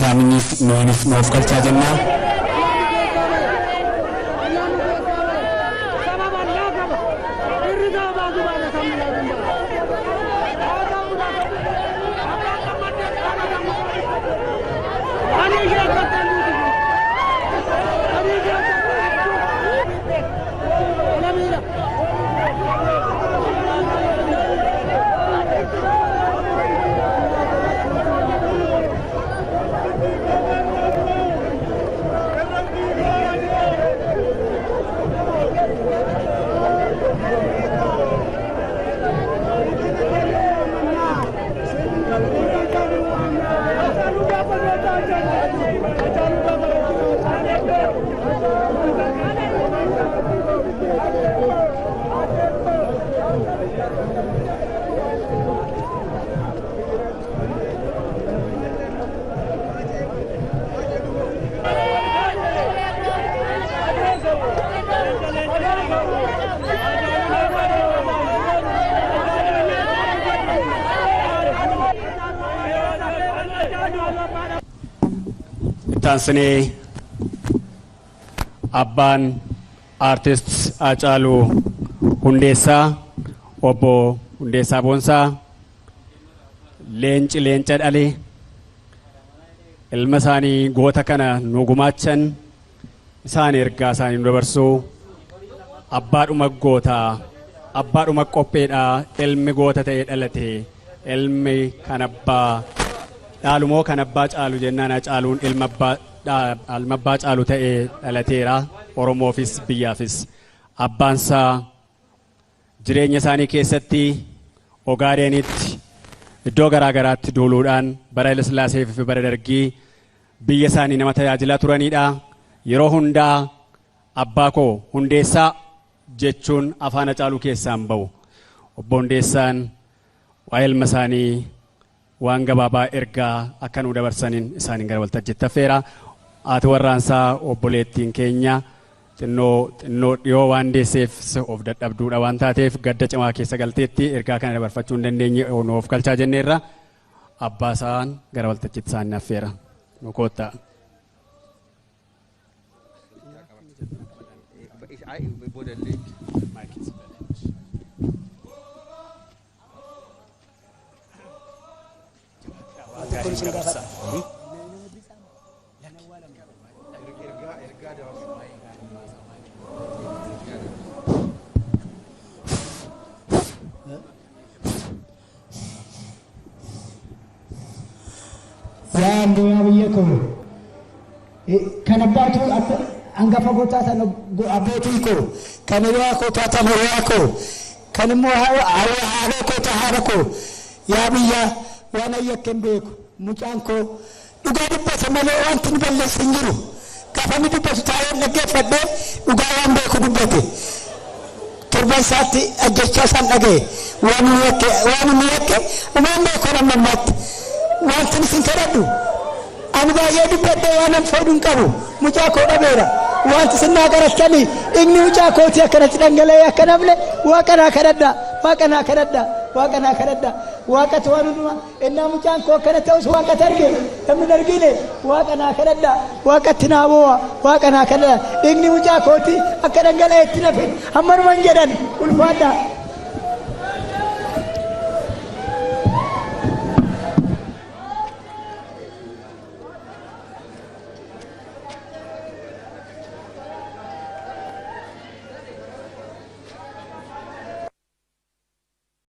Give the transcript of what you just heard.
Isaaniinis nuunis nuuf galchaa jennaa. Itti aansinee abbaan Aartist Haacaaluu Hundeessaa, Obbo Hundeessaa Boonsaa, leenci leenca dhale, ilma isaanii goota kana nu gumaachan, isaan ergaa isaanii nu dabarsuu. Abbaadhuma gootaa, abbaadhuma qopheedhaa, ilmi goota ta'ee dhalate, ilmi kan abbaa dhaalumoo kan abbaa caalu jennaan, Haacaaluun ilma abbaa caalu ta'ee dhalateera. Oromoofis biyyaafis abbaansaa jireenya isaanii keessatti Ogaadeenitti iddoo garaa garaatti duuluudhaan bara Hayilasillaasee fi bara Dargii biyya isaanii nama tajaajilaa turanidha. Yeroo hundaa "Abbaa koo Hundeessaa" jechuun afaan Hacaaluu keessaan bahu. Obbo Hundeessaan waa'ee ilma isaanii waan gabaabaa ergaa akka nuu dabarsaniin isaaniin gara waltajjiitti affeera. Haati warraansaa obboleettiin keenya xinnoo xinnoo dhiyoo waan deesseef of dadhabduudha waan taateef gadda cimaa keessa galteetti ergaa kana dabarfachuu hin dandeenye, nu of galchaa jenneerra. Abbaa isaan gara waltajjiitti isaanii affeera. Nu koottaa. Yaa Amboyaa biyya koo, kan abbaatu hangafa gootaa tan abbootii koo, kan hiriyaa koo taatan hiriyaa koo, kan immoo haadha koo ta haadha koo, yaa biyya, waan ayyakke hin beeku. Mucaan koo dhugaa dubbata malee wanti inni balleesse hin jiru. Gaafa inni dubbatu taa'ee dhaggeeffadhee, dhugaa waan beeku dubbate. Torban isaatti ajjechaa isaan dhaga'e. Waan inni yakke waan beeku amma ammaatti. Wanti isin kadhadhu, ani baay'ee dubbadhee waan an foodhu hin qabu. Mucaa koo dhabeera. Wanti isin naa kadhattanii, dhiigni mucaa kootii akkanatti dhangala'ee akka nafne Waaqa naa kadhadha. Waaqa naa kadhadha. Waaqa naa kadhadha. Waaqatu waan hundumaa innaa mucaan koo akkana ta'us Waaqatu arge, namni hin argine. Waaqa naa kadhadha. Waaqatti naa boo'a. Waaqa naa kadhadha. Dhiigni mucaa kootii akka dhangala'eetti nafin hammanuman jedhan. Ulfaadha.